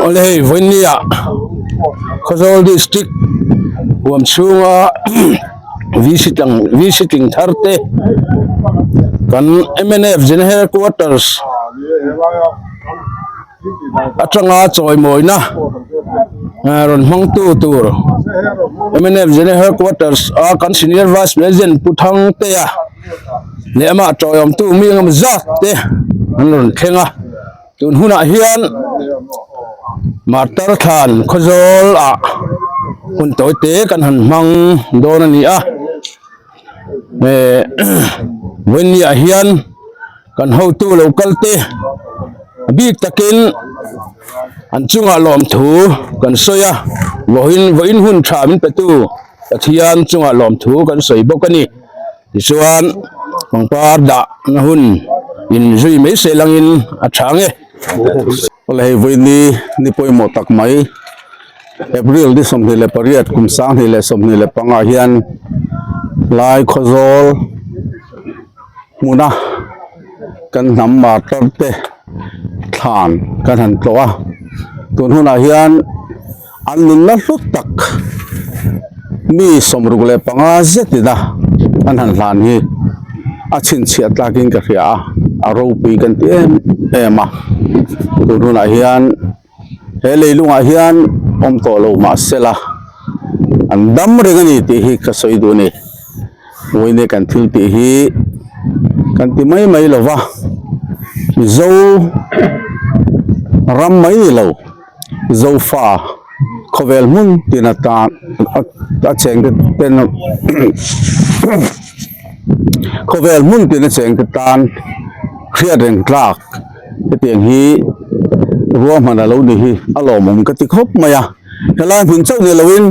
Awle hei vawinia Khawzawl district huam chhunga VC tlang VC tling thar te kan mnf general headquarters atanga chawimawina rawn hmangtu tur mnf general headquarters a kan senior vice president Pu Thangtea leh amah tawiawmtu mi engemaw zat te an rawn thleng a. Tun hunah hian Martar thlan Khawzawl ah hun tawi te kan han hmang dawn a ni a eh vawiin ah hian kan hotu lo kal te a bik takin an chungah lawmthu kan sawi a vawiin vawiin hun tha min petu Pathian chungah lawmthu kan sawi bawk a ni. Tichuan pangpar dah na hun in zui mai se langin a tha ang e. Awle hei vawiini ni pawimawh tak mai April ni 28 kum 2025 ah hian lai Khawzawl hmuna kan hnam martar te thlan kan han tlawh a tun hunah hian An nunna hlu tak mi 65 zetin a an han hlan hi a chhinchhiah tlakin ka hria a, a ropui kan ti em em a, tun hunah hian he leilungah hian awm tawh lo mahsela an dam reng a ni tih hi ka sawi duh a ni, vawiin kan thil tih hi kan ti mai mai lo va, Mizo ram mai ni lo. Zofa khawvel hmun tin atan a cheng te ten khawvel hmun tin a cheng te tan hriat reng tlak hetiang hi ruahman a lo ni hi a lawmawm ka ti khawp mai a helai hmun chauh ni loin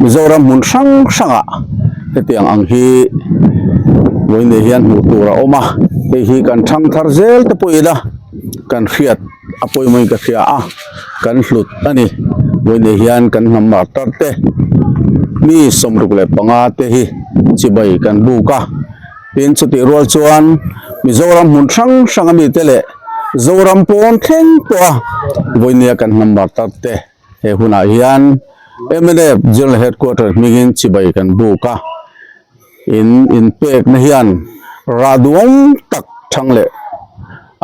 Mizoram hmun hrang hrangah hetiang ang hi vawiin hian hmuh tur a awm a hei hi kan thangthar zel te pawh ila kan hriat a pawimawhin ka hria a kan hlut a ni vawiin hian kan hnam martar te mi 65 te hi chibai kan buk a tin chutih rual chuan Mizoram hmun hrang hrang ami te leh Zoram pawn thleng pawh a vawiin kan hnam martar te he hunah hian mnf General Headquarter hmingin chibai kan buk a in inpekna hian rah duang tak thang leh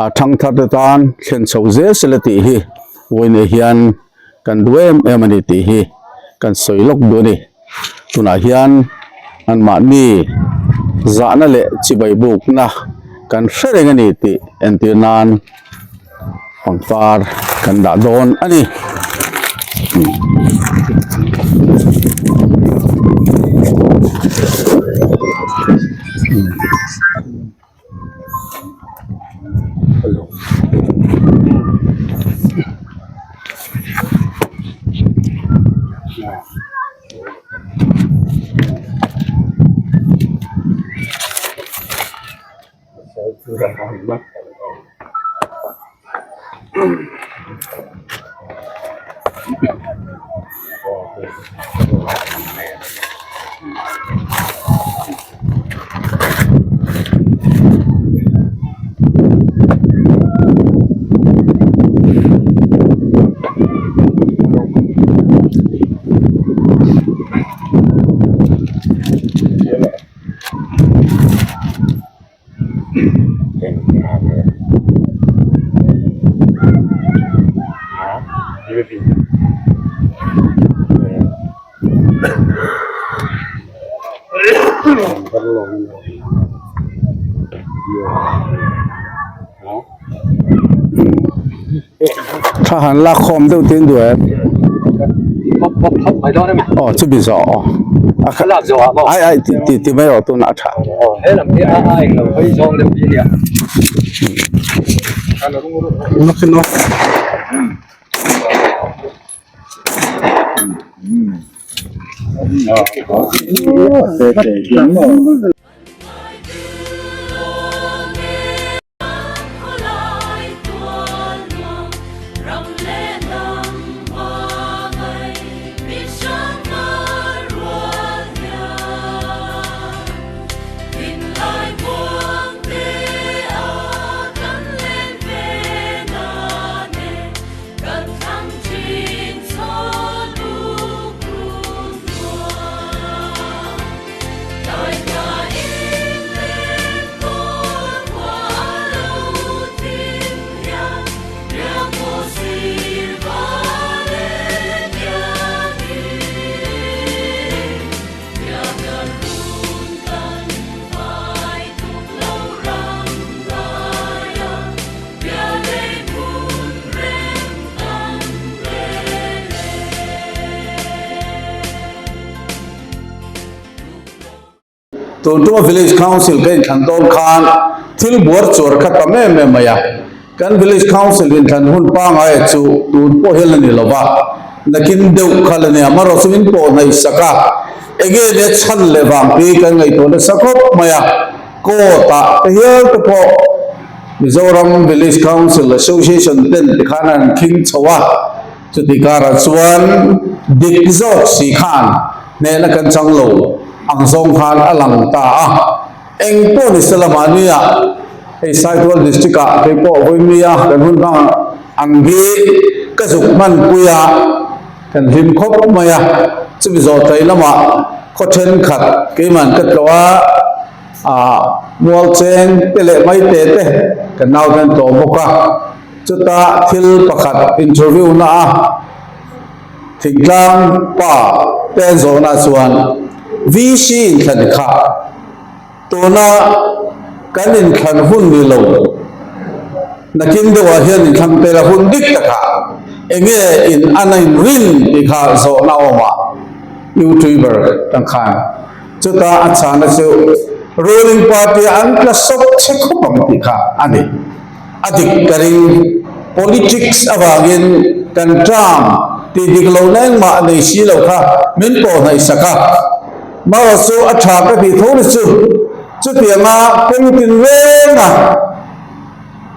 a thangthar te tan thlen chho zel sela tih hi vawiin hian kan duh em em a ni tih hi kan sawi lawk duh a ni tunah hian anmahni zahna leh chibai bukna kan hre reng a ni tih entir nan pangpar kan dah dawn a ni. Thla han lak khawm deuh te an duh em? Aw chumi zawh aw. A lak zawh ah maw? Ai ai ti ti ti mai rawh tunah a tha. Aw he lam hi a a englo hawi zawng deuh hi a nia. Tun tuma Village Council ka inthlan dawn khan thil buar chuar kha tam em em mai a. Kan Village Council inthlan hun pangaia chu tun pawh hian a ni lo va, nakin deuh kha la nia. Amaherawhchu chu min pawh hnaih sak a, enge nia chhan leh vang tih kan ngaihtuah nasa khawp mai a. Court ah te hial te pawh Mizoram Village Council Association ten tikhan an khing chho a, chuti karah chuan dik zawk si khan hnehna kan chang lo ang zawng khan a lang ta a. Eng pawh ni se la mahnia hei Saitual District ah kei pawh Vawimnia kan hun hmang ang hi ka zuk hmanpui a, kan hlim khawp mai a, chumi zawh tlai lamah khaw thenkhat keiman ka tlawh a, ah mual cheng te leh mai te te kan nau te an tlawh bawk a, chuta thil pakhat interview na a. Thingtlang pa te an zawhna chuan VC inthlan kha tuna kan inthlan hun ni lo nakin deuhah hian inthlang tel a hun dik takah enge in an a inrin tih kha zawhna awm a YouTuber tang khan chuta a chhana chu ruling party an tla sawp che khawp ang tih kha a ni. A dik ka ring. Politics avangin kan term tih dik lo na engmah a nei si lo kha min pawh hnaih sak a. Marawh chu a tha ka tih tho ni chu. Chutianga kawng tin renga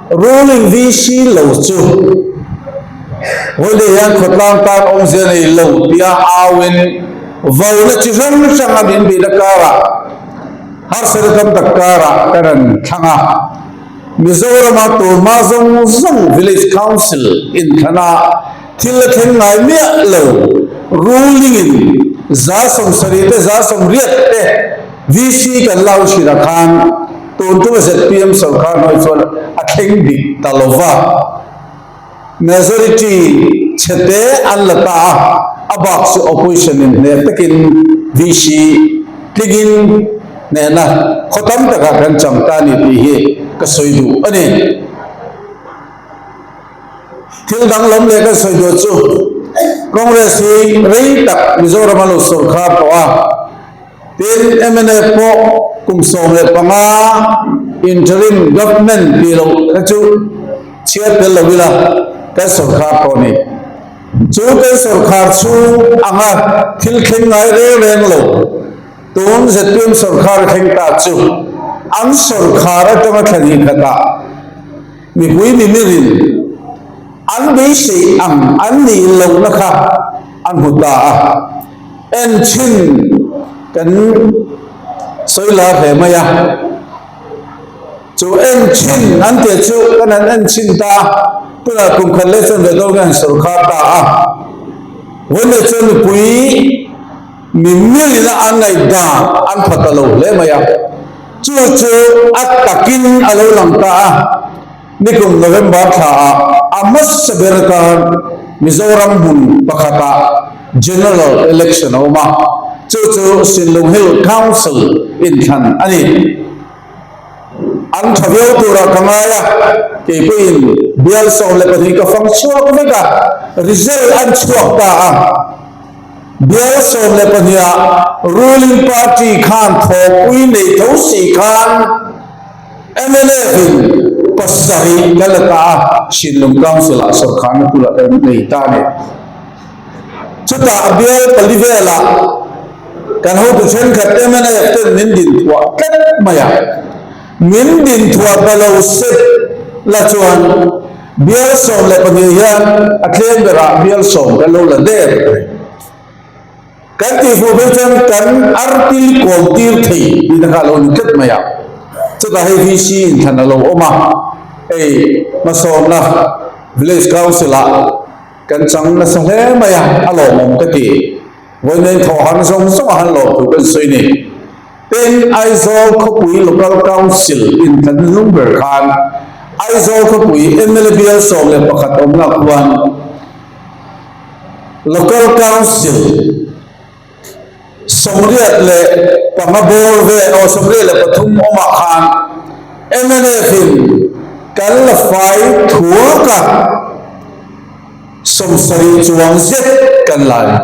ruling VC lo chu vawiin hian khawtlang tan awmzia nei lo tia auin vauna chi hrang hranga min bihna karah harsatna tam tak karah ka rawn thlang a. Mizorama turhma zawng zawng Village Council inthlana thil a thleng ngai miah lo ruling in 70% te 80% te VC kan lau thin ah khan tun tuma zpm sorkar hnuai chuan a thleng dik ta lo va. Majority chhete an la ta a, a bak chu opposition in hneh takin VC tlingin hnehna khaw tam takah kan chang ta a ni tih hi ka sawi duh a ni. Thil danglam leh kan sawi duh chu Congress hi rei tak Mizoram a lo sawrkhar tawh a, Tin, mnf pawh kum 15 interim government tih loh kha chu chhiar tel lo ila kan sawrkhar tawh a ni. Chu kan sawrkhar chhung anga thil thleng ngai reng reng lo tun zpm sawrkhar a thleng ta chu an sawrkhar atanga thla hnih khatah mipui mimirin an beisei ang an nih lohna kha an hmu ta a. En thin kan sawi lar hle mai a, chu en thin an tih chu kan han en thin ta a, tunah kum khat leh chuan ve dawn kan han sawrkhar ta a, vawiin chuan mipui mi milin a an ngaihdan an pha ta lo hle mai a, chu chu a takin a lo lang ta a. Nikum November thlaah a hmasa ber atan Mizoram hmun pakhatah General Election a awm a, chu chu Sinlung Hill Council inthlan a ni. An tha viau turah ka ngai a, kei pawhin bial 12 ka fang chhuak vek a, result an chhuak ta a. Bial 12 ah ruling party khan thawkpui nei tho si khan, Mnf in pasarih kan la ta a, Shinlung Council ah sawrkharna tur ah kan nei ta a ni. Chutah bial pali velah kan hotu thenkhat mnf ten min din thuah tlat mai a, min din thuah ta lo se la chuan bial 12 hian a tlem berah bial sawm kan lo la der mai. Kan tih fuh phei chuan kan artil kawm tir thei tihna kha a lo ni tlat mai a. Chutah hei VC inthlan a lo awm a, hei hmasawnna Village Council ah kan chang nasa hle mai a, a lawmawm ka ti. Vawiin thawh han zawng zawng a han lawm thu kan sawi ni. Tin, Aizawl khawpui Local Council inthlan hnung ber khan Aizawl khawpui mla bial 11 awmna khuan Local Council 85 bawr vel aw 83 awmah khan mnf in kan la fai thuak a, 70 chuang zet kan la a ni.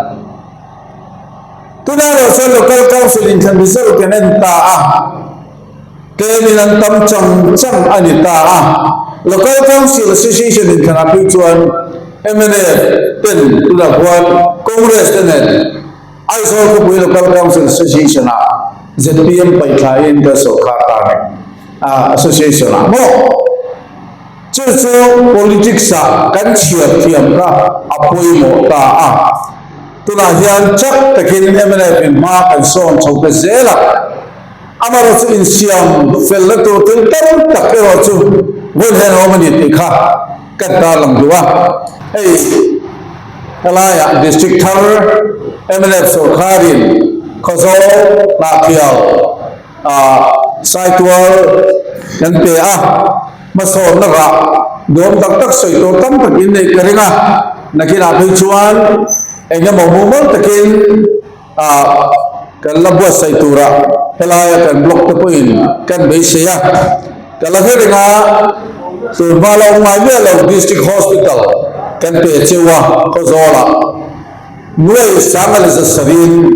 Tunah erawh chuan Local Council inthlan result kan en ta a, tlemin an tam chang chang a ni ta a. Local Council Association inthlanah phei chuan mnf ten tunah khuan Congress te nen Aizawl khawpui Local Council Association ah zpm paihthla in kan sawrkar ta a ni Association ah maw? Chu chu politics ah kan chhiar thiam kha a pawimawh ta a. Tunah hian chak takin mnf in hma kan sawn chho ta zel a. Amaherawh chu insiam felna tur thil tam tak erawh chu vawiin hian a awm a ni tih kha kan tarlang duh a. Hei helaiah District thar mnf sawrkharin Khawzawl, Hnahthial, Saitual kan pe a, hmasawnna rah nuam tak tak sawi tur tam tak in neih ka ring a, nakinah phei chuan eng emaw mumal takin Ah, kan la buatsaih turah helaia kan blog te pawhin kan beisei a, ka la hre reng a, tun hma la awm ngai miah lo District Hospital kan pe cheu a, Khawzawlah Nuai Sanga leh Zasarin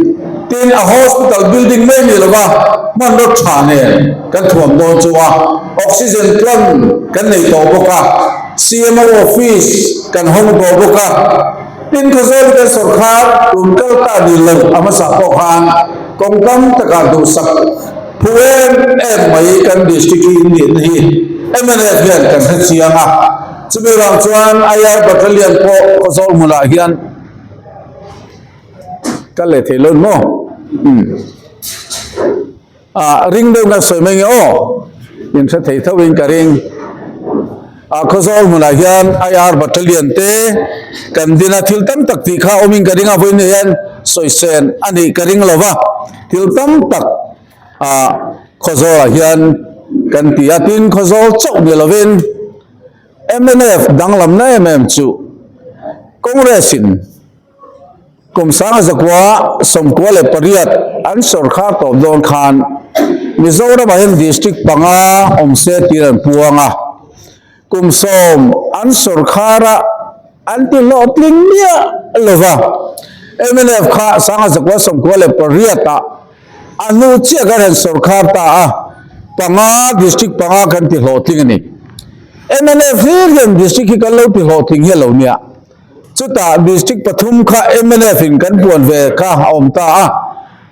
tin a hospital building mai ni lova hmanraw tha nen kan thuam dawn chu a, oxygen plant kan nei tawh bawk a, CMO office kan hawng tawh bawk a. Tin Khawzawl kan sawrkhar tun kal ta ni lo a hmasa pawh khan kawng tam takah duhsak phu em em mai kan district hi in nihna hi mnf hian kan hre chiang a, chumi vang chuan IR Battalion pawh Khawzawl hmunah hian kal leh theih lo maw? Umm. Ah ring deuh na sawi mai nge aw in hre thei tho in ka ring ah Khawzawl hmunah hian IR Battalion te kan din a thil tam tak tih kha awm in ka ring a vawiin hian sawi sen a nih ka ring lo va thil tam tak ah Khawzawlah hian kan ti a tin Khawzawl chauh ni lovin mnf danglamna em em chu Congress in Kum sanga zakua 98 an sawrkhar tawp dawn khan Mizoramah hian district panga awm se tir an puang a, kum sawm an sawrkhara an ti hlawhtling miah lo va, mnf kha sanga zakua 98 ah a hnu chiah kan han sawrkhar ta a, panga district panga kan ti hlawhtling a ni. Mnf hlir hian district hi kan lo ti hlawhtling hi a lo nia. Chutah District pathum kha mnf in kan puan ve kha a awm ta a,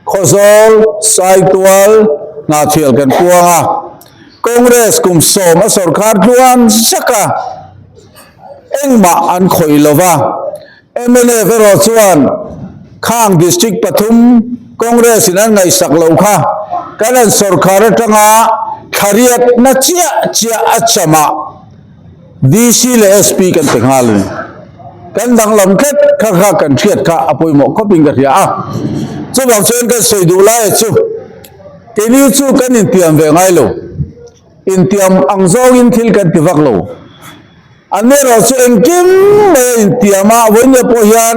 Khawzawl, Saitual, Hnahthial kan puang a, Congress kum sawm a sawrkhar tluan zak a, engmah an khawih lo va, mnf erawh chuan khang District pathum Congress in an ngaihsak loh kha kan an sawrkhar atanga thlariatna chiah chiah a chamah, DC leh SP kan pe nghal a ni. Kan danglam tlat kha kha kan hriat kha a pawimawh khawpin ka hria a. Chuvang chuan kan sawi duh lai chu keini chu kan intiam ve ngai lo. Intiam ang zawngin thil kan ti vak lo. An erawh chu engkim mai a intiam a, vawinia pawh hian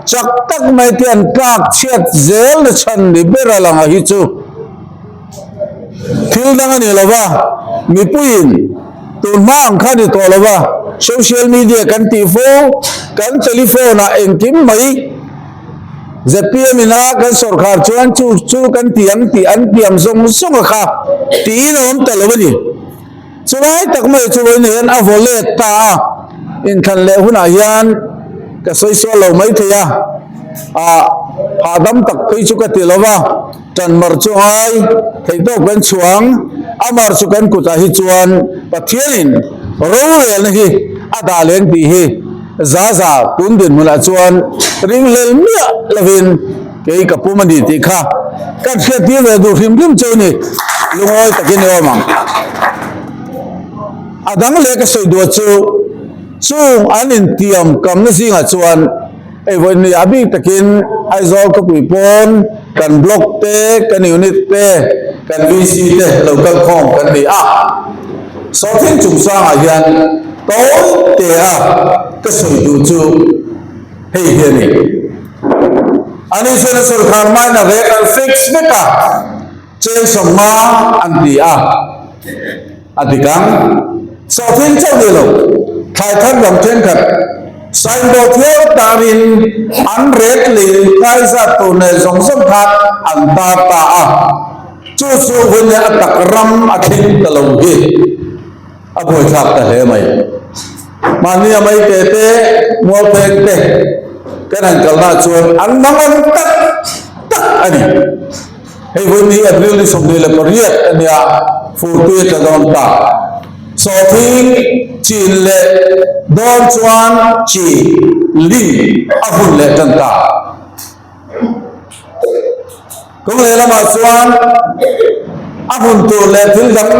chak tak mai te an tlak chhiat zel na chhan ni ber a lang a hi chu. Thil dang a ni lo va, mipuiin tun hma ang kha ni tawh lo va, social media kan tih fo, kan telephone ah engkim mai zpm in a kan sawrkhar chuan chu chu kan ti ang tih an tiam zawng zawng a kha tiin a awm ta lo a ni. Chulai tak mai chu vawiin hian a vaw let ta a, inthlan leh hunah hian ka sawi sual lo maithei a, ah hahdam tak phei chu ka ti lo va. Tan mar chu ngai theih tawk kan chhuang, a mar chu kan kutah hi chuan Pathianin rorelna hi a dah leng tih hi za za tun dinhmunah chuan ringhlel miah lovin kei ka pum a ni tih kha kan hriattir ve duh hrim hrim chu ni lungawi takin i awm ang. A dang leh ka sawi duh chu chung an intiam kamna zingah chuan Hei vawiin ni a bik takin Aizawl khawpui pawn kan block te, kan unit te, kan VC te lo kal khawm kan ni a. Sawhthing chungchangah hian tawi te a ka sawi duh chu hei hi a ni. Ani chuan a sawrkhar hmain a rek an fix vek a, cheng sawmnga an ti a, a dik ang. Sawhthing chauh ni lo, thlai thar lam thenkhat. Signboard hial tarin an ret lei ngai zat tur nen zawng zawng khan an tar ta a, chu chu hun a tak ram a thleng ta lo hi a buaithlak ta hle mai. Mahni a mai te te, mualpheng te kan han kalna chuan an mangan tak tak a ni. Hei vawi ni April ni 28 a nia, furtui a tla dawn ta. Sawhthing chin leh dawn chuan chi ling a hun leh tan ta. Kawng lehlamah chuan a hun tur leh thil dang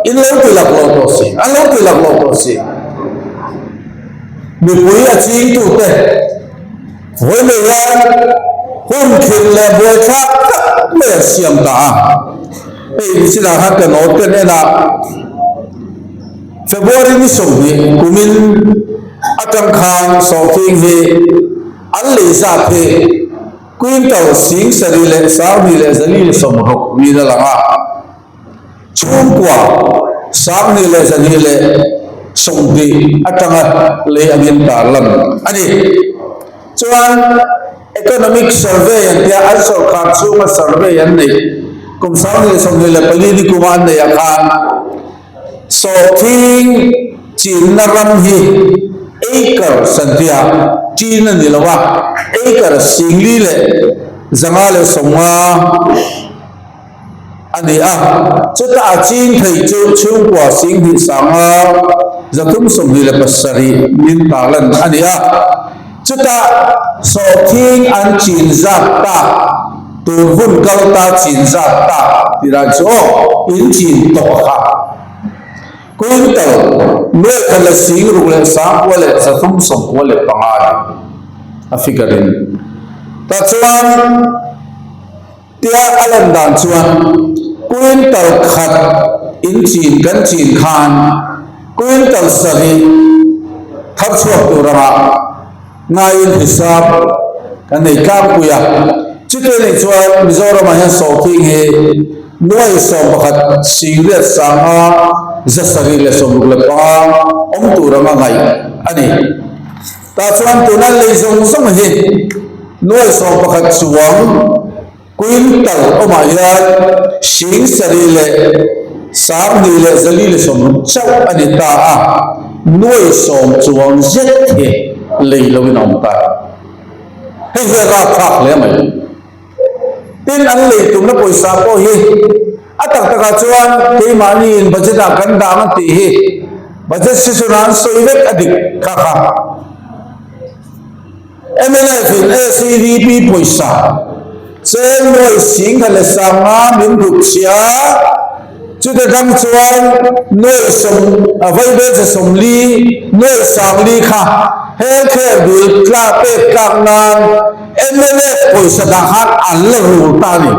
in lo ti laklawh tawh si, an lo ti laklawh tawh si. Mipui a chingtute. Vawi leh hian hun khirh leh buaithlak tak mai an siam ta a. Hei nichinah khan ka note kan en a, February ni 20 kumin atang khan sawhthing hi an lei zat hi quintal 76,260 niin a lang a. Chhungkua 2220 atanga lei angin tarlan a ni. Chuan Economic Survey an tia an sawrkar chhunga survey an neih kum 2024 ni kuma an neih ah khan sawhthing chinna ram hi acres an tia chin a ni lo a, acre 4,550 a ni a, chuta a ching theih chu chhungkua 2 sanga 327 min tarlan a ni a, chuta sawhthing an chin zat tak tur hun kal ta chin zat tak tih dan chu aw in chin tawh kha quintal 106,395 a ni a figure in tah chuan. Tia a lan dan chuan quintal khat in chin kan chin khan quintal sarih thar chhuak tur anga ngaiin hisap kan nei tlangpui a. Chutih anih chuan Mizoramah hian sawhthing hi nuai 11 singriat sanga 765 awm tur anga ngaih a ni. Tah chuan tuna lei zawng zawng hi nuai 11 chuang quintal awmah hian 72,460 chauh a ni ta a, nuai 10 chuang zet hi lei loin a awm ta. Hei hi a rapthlak hle mai. Tin, an lei tumna pawisa pawh hi a tak takah chuan keimahniin budget ah kan dah ang a tih hi budget session ah an sawi vek a dik kha kha. Mnf in SEDP pawisa cheng nuai 10,500 min ruk chhia chute dang chuan nuai sawm a vaibelchhe 40 nuai 40 kha healthcare bill tla pek tlak nan Mnf pawisa dah khan an la rul ta a ni.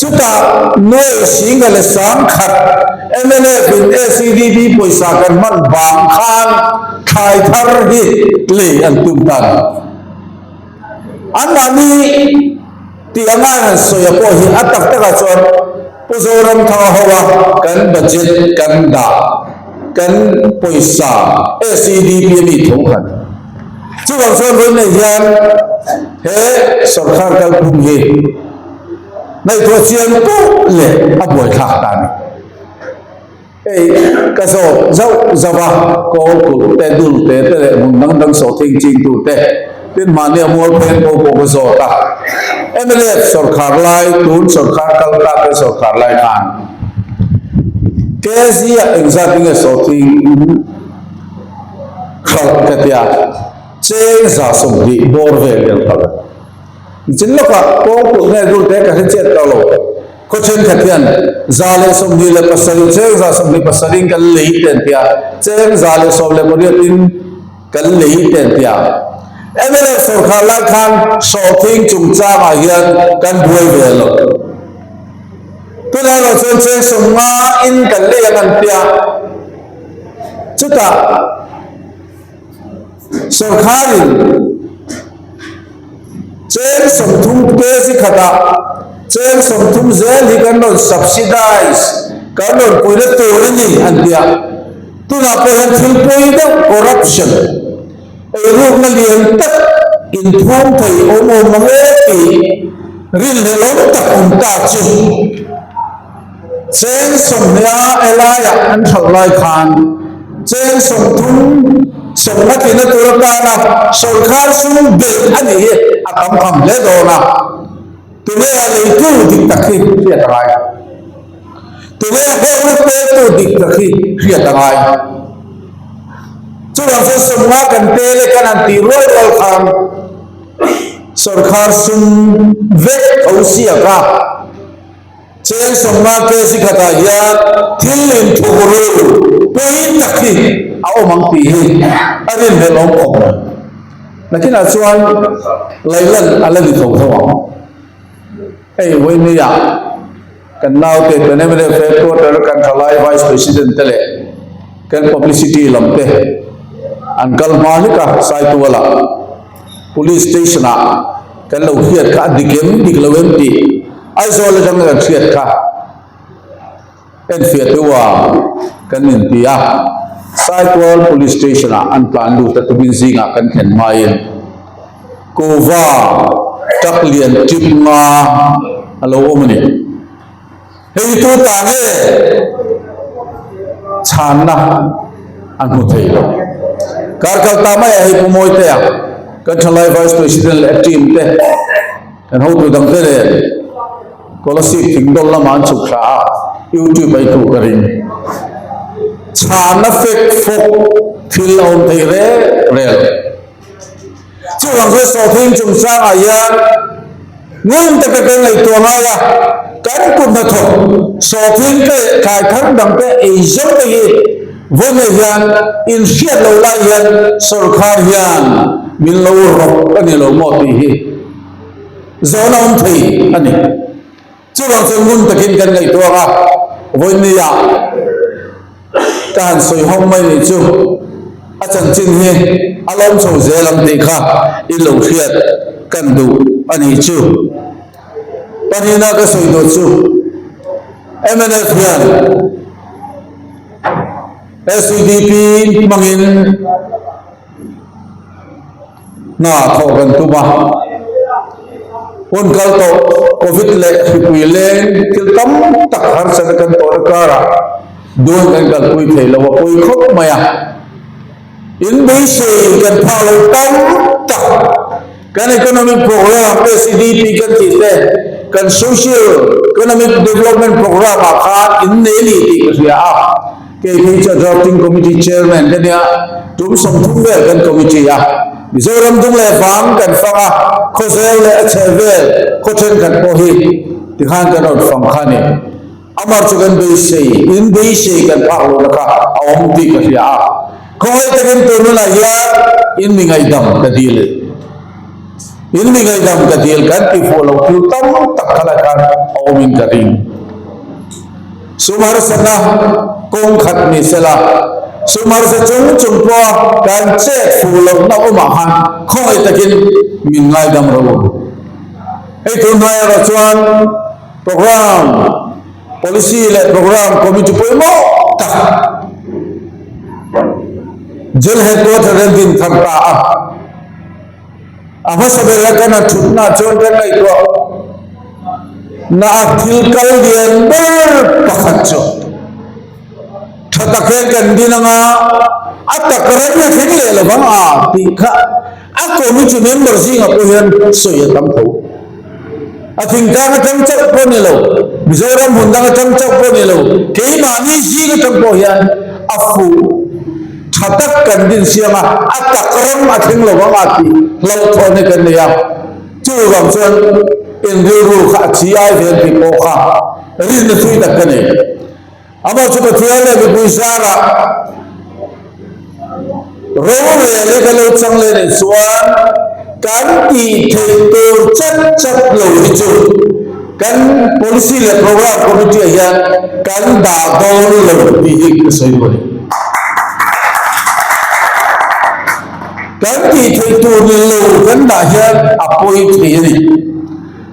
Chutah nuai 11,100 mnf in SEDP pawisa kan hman vang khan thlai thar hi lei an tum ta a ni. Anmahni tih anga an han sawi a pawh hi a tak takah chuan Pu Zoramthanga hoa kan budget kan dah kan pawisa SEDP a mi tho khan. Chuvang chuan vawiin nei hian he sawrkar kalphung hi ngaihtuah chiang pawh leh a buaithlak ta a ni. Hei ka zawt zauh zauh a, kawl kulh te, dul te te leh hmun dang dang sawhthing ching tur te, tin mahnia mual phen pawh pawh ka zawt a. Mnf sawrkar lai, tun sawrkar kal ta te sawrkar lai khan KZ ah engzat nge sawhthing in Hralh ka tia, cheng 120 bawr vel hian hralh a. Nichin lawkah kawng kulh nge dul te ka hre chiat ta lo. Khaw thenkhat hian 127 cheng 127 in kan lei te an tia, cheng 118 in kan lei te an tia. Mnf sawrkhar lai khan sawhthing chungchangah hian kan buai ve lo. Tunah erawh chuan cheng 50 in kan lei ang an tia. Chutah sawrkharin cheng 30 kg khatah cheng 30 zel hi kan rawn subsidize, kan rawn puina tur a ni an ti a. Tunah pawh hian thil pawi deuh corruption. Eirukna lian tak inphum thei awm awm mang e tih rinhlelawm tak awm ta chu cheng sawmhniha helaiah an hralh lai khan cheng 30 sawmnga tlina tur atana sawrkhar sum belh a nih hi a tam tham hle dawn a, tunge a leitu dik tak hi hriat a ngai. Tunge hlawkna peltu dik tak hi hriat a ngai. Chuvang chuan 50 kan pel e kan han tih rual rual khan sawrkhar sum vek tho siak a, cheng 50 kg khatah hian thil inthuk ru pawi tak hi a awm ang tih hi a rinhlelh awm khawp mai. Nakinah chuan Lailan a la ni tho tho ang. Hei vawinia kan naute kan mnf headquarter kan thalai vice president te leh kan publicity lam te an kal hma hlek a Saituala police station ah kan lo hriat kha a dik em dik lo em tih Aizawl atanga kan hriat kha enfiah deuh a kan inti a, Saitual Police Station ah an tlan lut a tumin zingah kan thlen hmain Kuhva truck lian trip nga a lo awm a ni. Hei hi tu ta nge chhanna an hmu thei lo. Kar kal ta maiah hei Pu Mawitea kan thalai Vice President leh a team te kan hotu dangte nen Kolasib thingdawl lamah an chhuk thla a, YouTube a i thuh ka ring. Chhana fek fawk thil a awm thei reng reng lo. Chuvang chuan sawhthing chungchangah hian ngun taka kan ngaihtuah ngai a, kan kut hnathawk sawhthing te leh thlai thar dang te ei zo te hi vawiin hian inhriat loh lai hian sawrkhar hian min lo rawk a ni lo maw tih hi Zawn a awm thei a ni. Chuvang chuan ngun takin kan ngaihtuak a, vawinia ka han sawi hawng mai nih chu a chanchin hi a lawm chho zel ang tih kha i lo hriat kan duh a nih chu. Pahnihna ka sawi duh chu mnf hian SEDP hmangin Hna thawh kan tum a, hun kal tawh Covid leh hripui leng thil tam tak harsatna kan tawhna karah dun kan kalpui thei lo a pawi khawp mai a. In beisei kan phah lo tam tak kan economic program SEDP kan tih te kan social economic development program ah khan in nei ni tih ka hria a. Kei phei chu Drafting Committee Chairman ka nia, tum 30 vel kan committee a, Mizoram dung leh vang kan fang a, khawzel leh a chheh vel khaw thenkhat pawh hi tikhan kan rawn fang kha a ni. Amar chu kan beisei, in beisei kan phak lohna kha a awm tih ka hria a, khawngaih takin tun hunah hian in mi ngaihdam ka dil, in mi ngaihdam ka dil kan ti fuh loh thil tam tak kha lai khan a awmin ka ring. Sum harsatna kawng khat ni sela, sum harsa chung chung pawha kan chet fuh lohna awmah khan khawngaih takin min ngaidam rawh u. Hei tun hnuai erawh chuan Programme Policy leh Programme Committee pawimawh tak Jail Headquarter an din thar ta a. A hmasa bera kan a thutna chuan kan ngaihtuah na a thil kal lian ber pakhat chu tha tak hian kan din anga a tak ram a thleng leh lo vang a tih kha a committee member zingah pawh hian sawi a tam tho. A thingtlang atang chauh pawh ni lo, Mizoram hmun dang atang chauh pawh ni lo, keimahni zing atang pawh hian a fuh tha tak kan din siam a, a tak ram a thleng lo vang a tih hlauhthawn hi kan nei a. Chuvang chuan in rilru kha a chi ai ve tih pawh kha rinna thui tak ka nei. Amah chu Pathian leh mipui zarah rorel hi ka lo chang leh nih chuan kan tih theih tur chat chat lo hi chu kan Policy leh Programme Committee ah hian kan dah dawn lo tih hi ka sawi duh a ni. Kan tih theih tur ni lo kan dah hian a pawi thei a ni.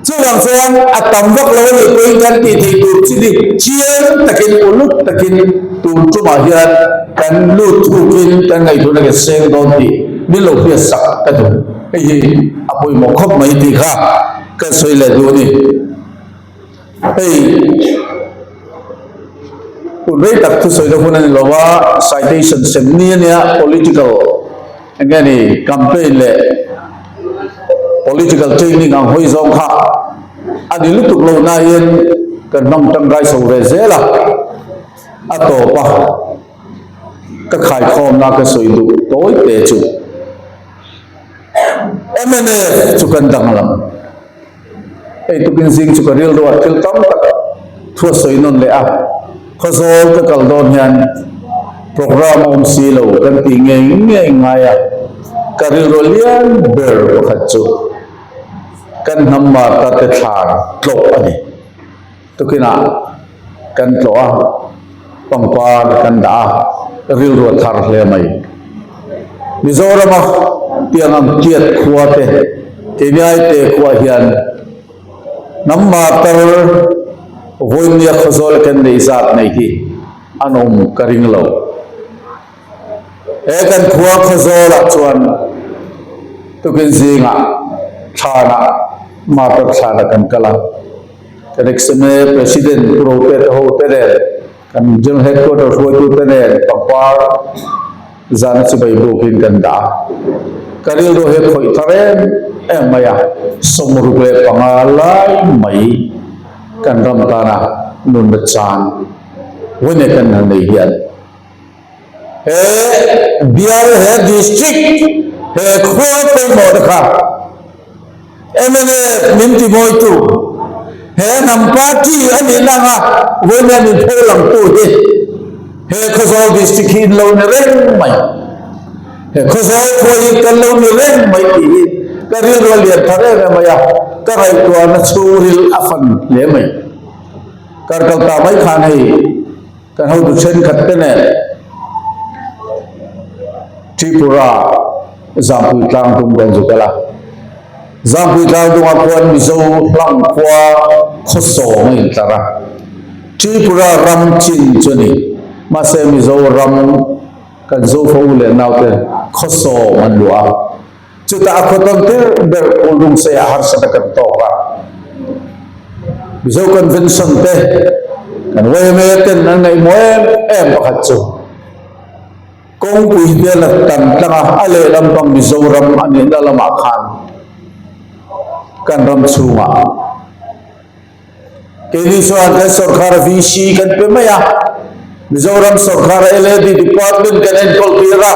Chuvang chuan a tam vak lo a nih pawhin kan tih theih tur chi ni chiang takin uluk takin tun tumah hian kan lut thukin kan ngaihtuahna kan seng dawn tih. min lo hriat sak ka duh. Hei hi a pawimawh khawp mai tih kha kan sawi leh duh a ni. Hei hun rei tak thusawi na hun a ni lo a, citation sem ni a nia, political eng nge ni campaign leh political training ang hawi zawng kha a ni lutuk lo nain kan hmang tangkai chho ve zel a, a tawp a ka khaikhawmna ka sawi duh tawi te chu mnf chu kan danglam. Hei tukin zing chu ka rilru ah thil tam tak thu a sawi nawn leh a, Khawzawl ka kal dawn hian program a awm si lo kan tih ngei ngei ngai a, ka rilru lian ber pakhat chu kan hnam Martha te thlan tlawh a ni. Tukinah kan tlawh a, pangpar kan dah a, rilru a thar hle mai. Mizorama tiang ang kiat khua te, keiniai te khua hian hnam martar vawinia khawzawl kan neih zat nei hi an awm ka ring lo. He kan khua Khawzawlah chuan tukin zingah thlanah martar thlanah kan kal a. Kan XMA President Pu Rote te ho te nen, kan General Headquarter hruaitu te nen pangpar zana chibai bukin kan dah a. Ka rilru hi a khawih thar em em mai a, 65 lai mai kan ram tana nunna chan vawine kan han nei hian he bial, he district, he khua pawimawh te kha Mnf min ti mawitu, he hnam party a nih na anga vawiin min pho langtu hi he Khawzawl district hi in lo ni reng mai, he Khawzawl khua hi kan lo ni reng mai tih hi ka rilru a lian thar em em mai a, ka ngaihtuahna chhungril a fan hle mai. Kar kal ta mai khan hei Kan hotu thenkhat te nen Tripura Zangpui Tlangdung kan zu kal a. Zangpui Tlangdungah khuan Mizo hlang khua khawsawng a intlar a. Tripura ram chin chu a ni. Mahse Mizo ram kan Zofa u leh naute khawsawng an luah a. Chutah a khawtawn tir ber Kawlrungsei ah harsat a kan tawk a. Mizo Convention te kan yma ten an ngaihmawh em em pakhat chu kawngpui te la tan tlang a, a lehlam pang Mizoram a nihna lamah khan kan ram chhungah Keini chuan kan sawrkhara VC kan pe mai a, Mizoram sawrkhara LAD department kan enkawl tir a,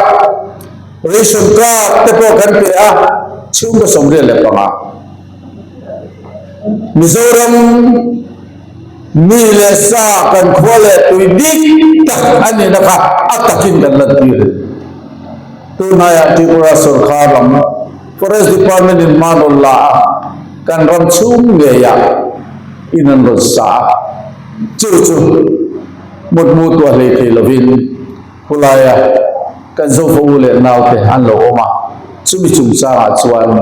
ration card te pawh kan pe a, chhungkaw 75. Mizoram mi leh sa kan khua leh tui dik tak a nihna kha a takin kan lantir a ni. Tunhaiah Tripura sawrkhar lam Forest Department in hma rawn la a, kan ram chhung ngeiah in an rawn sa a, chu chu mutmu tuah hlei thei lovin khulaia kan Zofa u leh naute an lo awm a, chumi chungchangah chuan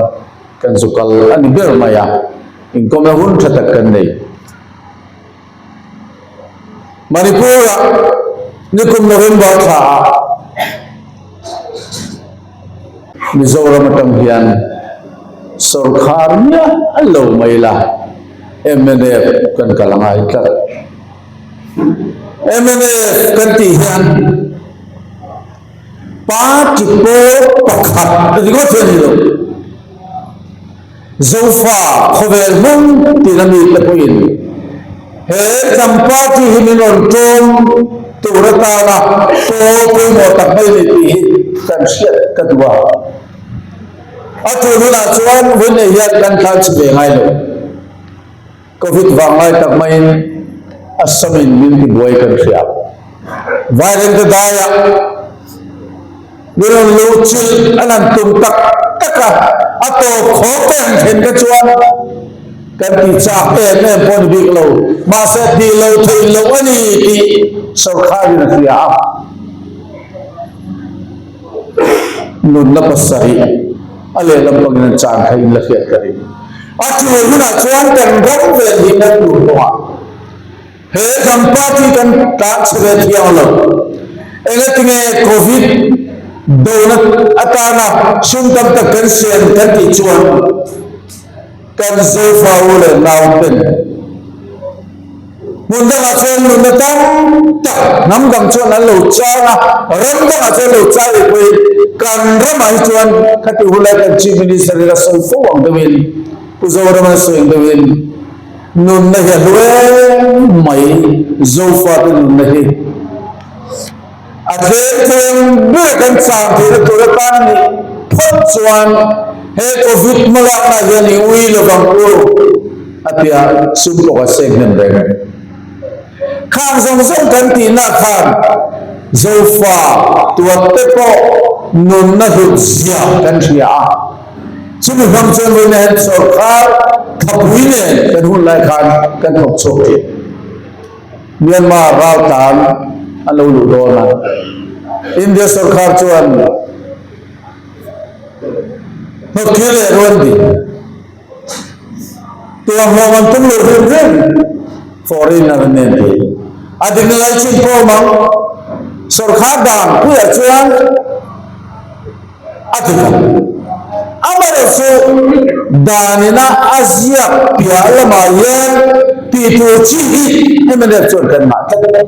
kan zu kal a ni ber mai a, inkawmna hun tha tak kan nei. Manipur-ah nikum November thlaah Mizoram atang hian sawrkhar miah lo mai la, mnf kan kal a ngai tlat. Mnf kan tih hian party pawl pakhat ringawt hi a ni lo. Zofa khawvel hmang tina mite pawhin he hnam party hi min rawn tlawm tur atana pawl pawimawh tak mai a ni tih hi kan hriat ka duh a. A tul hunah chuan vawiin hian kan tlan chhe ve ngai lo. Covid vang lai tak maiin Assam in min ti buai kan hria. Vairengte daiah mi rawn luh chilh an han tum tak tak a, a tawp khawp te han thlen kha chuan kan ti chak em em pawh ni bik lo, mahse tih lo theih loh a ni tih sawrkharin a hria a. Nunna pasarih a lehlam pangin an chan kha in la hriat ka ring. A tul hunah chuan kan ram vel hi kan tur kawngah he kan party kan tlan chhe ve thiang lo. Engatinge Covid Dona atana sum tam tak kan siam kan tih chuan kan Zofa u leh nauten hmun dangah chuan nunna tam tak hnam dang chuan an lo chang a, ram dangah chuan lo chang leh pawhin kan ramah hi chuan khati hunlai kan Chief Minister in a sawi fo ang deuhin Pu Zoram a sawi ang deuhin nunna hi a hlu em mai Zofate nunna hi. A tlem tlem ber kan chang theihna tur atan a nih phawt chuan he Covid hmalakna hian i ui lovang u a ti a, sum pawh kan seng hnem reng a ni. Khang zawng zawng kan tihna khan Zofa tuatte pawh nunna hlut zia kan hria a, chumi hmang chuan vawiin hian sawrkar thapui nen kan hun lai khan kan thawk chhuak thin. Myanmar raltlan an lo luh dawn a, India sorkar chuan hnawtkhir leh rawn din tuamhlawm an tum loh hrim hrim foreigner an nen thei. A dikna lai chin pawh awm ang, sorkar dan puiah chuan A ti ta. Amaherawhchu, danina a ziak piah lamah hian tih tur chi hi mnf chuan kan ngah tlat.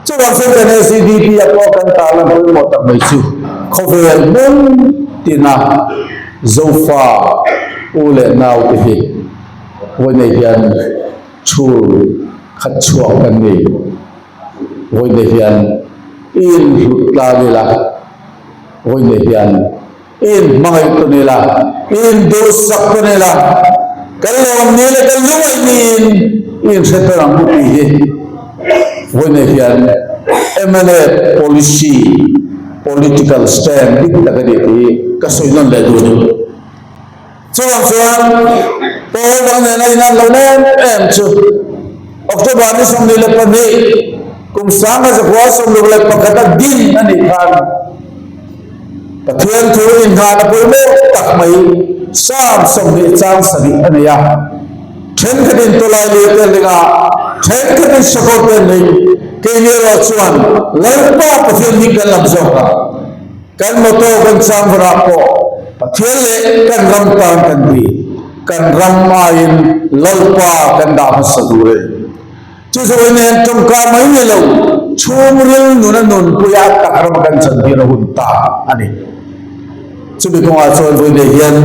Chuvang chuan kan SEDP a pawh kan tarlan pawimawh tak mai chu khawvel hmun tina Zofa u leh naute hi vawiinei hian chhul khat chhuak kan ni. Vawiinei hian i inhlut tlan ila, vawiinei hian i inhmangaih tawn ila, i induhsak tawn ila, kan lawm ni leh kan lungaih niin i inhre tawn ang u tih hi vawiinei hian mla policy, political stand dik tak a ni tih hi ka sawi nawn leh duh a ni. Chuvang chuan pawl dang nena inan lo em em chu October ni 22 kum 1961 a din a nih khan Pathian thu inghahna pawimawh tak mai Psalm 20 chang sarih a nei a. Thenkhatin tawlai lir te an ring a, thenkhatin sakawr te an ring. Keini erawh chuan Lalpa Pathian hi kan lam zawk a. Kan motto kan chang varah pawh Pathian leh kan ram tan kan ti. Kan ram aiin Lalpa kan dah hmasa tur e. Chu chu nen tawngka mai ni lo, chhungril nuna nunpuia tak rama kan chantir a hun ta a ni. Chumi kawngah chuan vawiin hian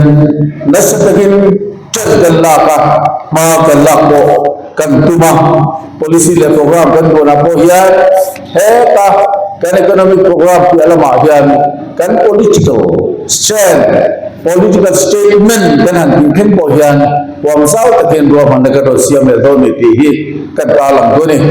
nasa takin ṭan kan lak a, hma kan lak pawh kan tum a. Policy leh program kan buanah pawh hian heta kan economic program piah lamah hian kan political stand, political statement kan han tih thleng pawh hian huam zau takin ruahmanna kan rawn siam leh dawn ni tih hi kan tarlang dawn a ni.